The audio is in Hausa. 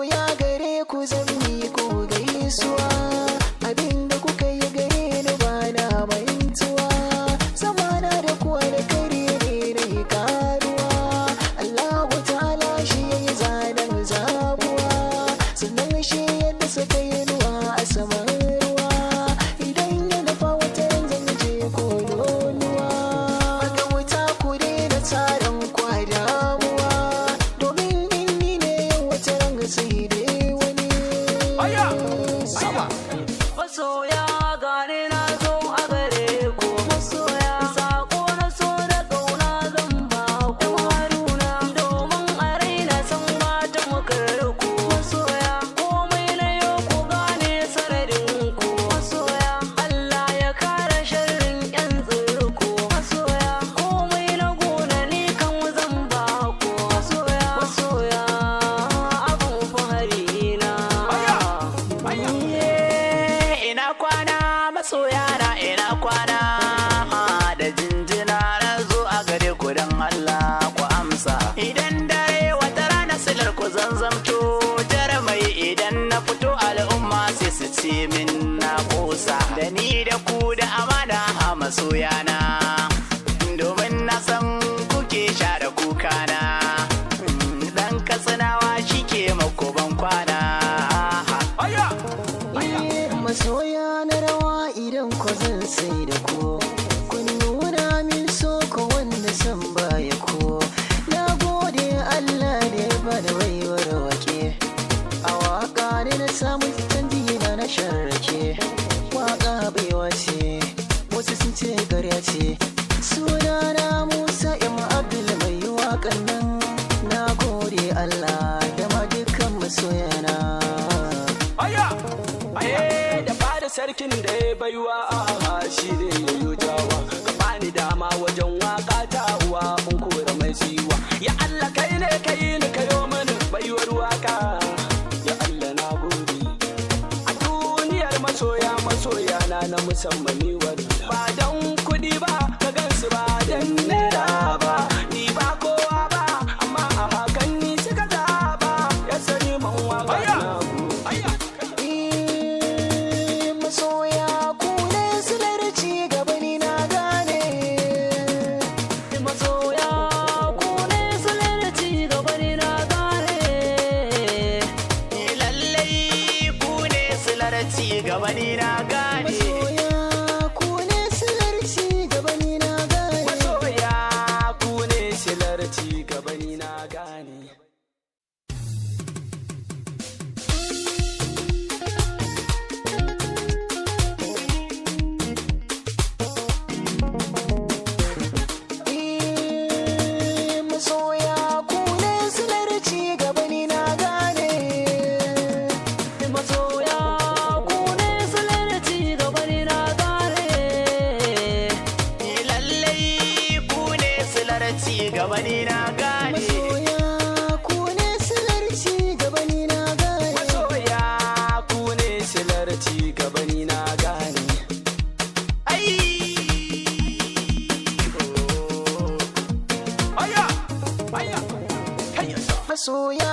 Masoya, gare ku zan ko gaisuwa. Abinda kuka yi gare ni ba na mantuwa. Zamana da kuwa da kare ne na yi karuwa. Allahu ta'ala shi ya yi zanen zabuwa, sannan shi yadda suka yi ruwa a saman ruwa. Idan ya nufa, wata ran zan je kololuwa. Ga wuta, ku daina tsarin kwa damuwa, domin in ni ne yau, wata ran sai dai wani sama. Masoya, gane na zo a gare ku. Masoya, sako na so da ƙauna zan ba ku. Haruna, domin a raina san ba ta makar ku. Masoya, komai na yau ku gane sanadin ku. Masoya, Allah ya kare sharrin yan tsirku. Masoya, komai na gona ni kan zan ba ku. Masoya, masoya, abun fahari na. Ina kwana masoya na, ina kwana da jinjina na zo a gare ku, don Allah ku amsa. Idan dare wata rana silar ku zanzamto jarmai, idan na fito al'umma sai su ce min na kosa. Da ni da ku da amana a masoyana, domin na san kuke share kukana. Dan Katsinawa shi ke makoban kwana. Masoya na rawa, idan ku zan sai da ku. Kun nuna min so ko wanda san baya ko. Na gode Allah da ya bada baiwar wake. A waka ne na samu canji na na sharrake. Waka baiwa ce, wasu sun ce ƙarya ce. Sunana Musa M Abdul mai waƙan nan. Na gode Allah da ma dukkan masoyana. Eh, da fara sarkin da ya baiwa a shi ne ya yi jawa. Ka bani dama wajen waka ta uwa in kora mai siwa. Ya Allah, kai ne kai ni kayo mini baiwar waka. Ya Allah, na gode. A duniyar masoya, masoya na na musamman ni wannan. Ba dan kuɗi ba ka gansu, ba dan naira ba, ni ba kowa ba, amma a hakan ni suka zaba. Ya sani man waka, na gode. Eh, masoya, ku ne silar ci gaba, ni na gane. Masoya, ku ne silar ci gaba, ni na gane. Lallai ku ne silar ci gaba, ni na gane. Masoya, ku ne silar ci gaba, ni na gane. Masoya, ku ne silar ci gaba, ni na gane. Eh, masoya, ku ne silar ci gaba, ni na gane. Masoya, ku ne silar ci gaba, ni na gane. Lallai ku ne silar ci gaba, ni na gane. Masoya, ku ne silar ci gaba, ni na gane. Masoya, ku ne silar ci gaba, ni na gane. Ai! Oh. Aya! Aya! Hayya! Masoya.